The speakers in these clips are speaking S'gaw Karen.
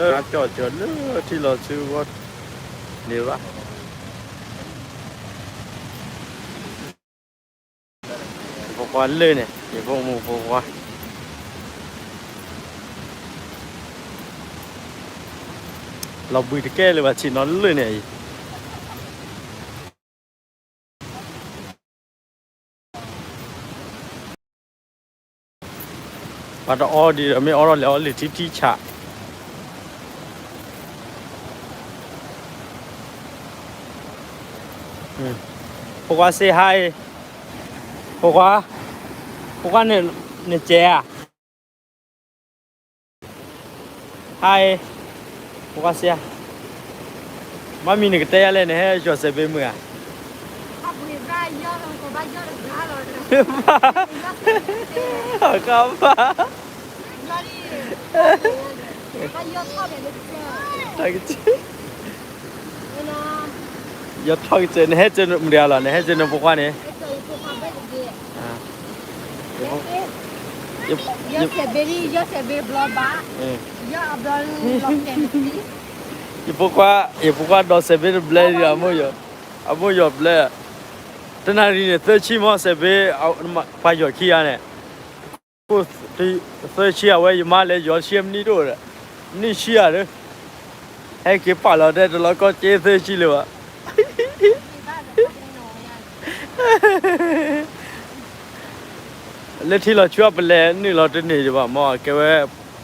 ကၠီၣ်စၢၤလၢထံလီၤဆူဂီၢ်န့ၣ်ဘၣ်. ယဖိခွါလၢာ်န့ၣ် ယဖိမုၣ်ဖိခွါ လီၤဘှံးတကဲလၢၤဘၣ် ဆ့ၣ်နီၤလၢာ်န့ၣ်အံၤ ပှၤတအီဒံးဒီး မ့ၢ်အီထီၣ်လဲၤအီလံာ်ထံထံဆး, ဖိခွါ say hi, ဖိခွါ, ဖိခွါန့ၣ် နကဲဧါ Hi, ဖိခွါ say hi, မါမံၤနကတဲယၤလဲၣ် နဟဲယီၤစဲးဘ့မုာ်ဧါ, ဃါဘၣ်, ယီၤထီၣ်ကစၢၢ်, နဟဲစၢၤမတၤလီၤ နဟဲစၢၤနဖိခွါန့ၣ် ယဖိခွါ, ယဖိခွါဒီးစဲးဘ့တဘျဲဒံး အမိၢ်ယီၤဘျဲ, တနၣ်ရံၣ်န့ၣ် သၢဆံမ့ၢ်စဲးဘ့, ပှၤယီၤခံဂၤန့ၣ်, သၢဆံ အဝဲယမါလဲၤယီၤဆံမနံၣ်တအိၣ်ဒီး, မနံၣ်ဆံဂၤဒီး, ဟဲက့ၤပာ်လီၤတဲတလီၤကီက့သၢဆံလၢၤဘၣ် လၢထံလီၤဆူအပလဲၤနုာ်လီၤတန့ၢ်ဒံးဘၣ်မ့ၢ် ကဲဝဲ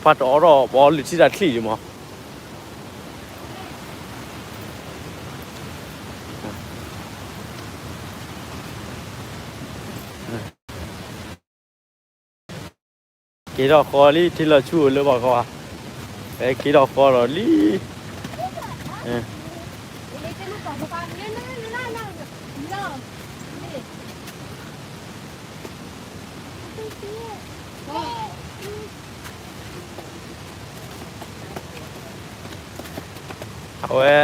ပှၤတအီထီၣ် ပအီလံာ်ထံတၢ်ချံၣ်ဒံးမ့ၢ် က့ၤထီၣ်ဃီလံ ထံလီၤဆူအိၣ်လၢဘၣ်ဃီ, က့ၤထီၣ်ဃီဒီးလံ အဝဲ,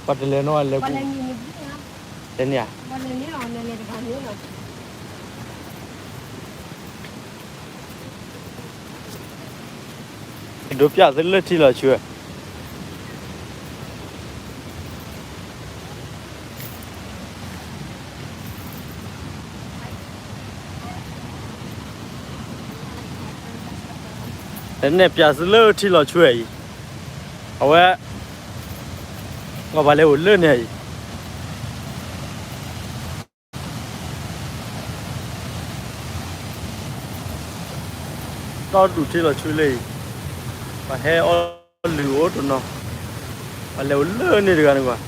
ပှၤတလဲၤနီၤလဲၤပူၤ, လဲၤန့ၣ်ဧါ, ဒိးပၠးသုလၢထံလီၤဆူ နဲၣ်ပၠးသုလၢထံလီၤဆူအံၤ, အဝဲ, ပှၤဘၣ်လဲၤအိၣ်လၢန့ၣ်အံၤ ဒီဒူၣ်ထံလီၤဆူလၢအံၤ, ပှၤဟဲအီလုၢ်အိၣ်တနီၤ, ပှၤလဲၤအိၣ်လၢန့ၣ်တဂၤန့ၣ်ကွၢ်,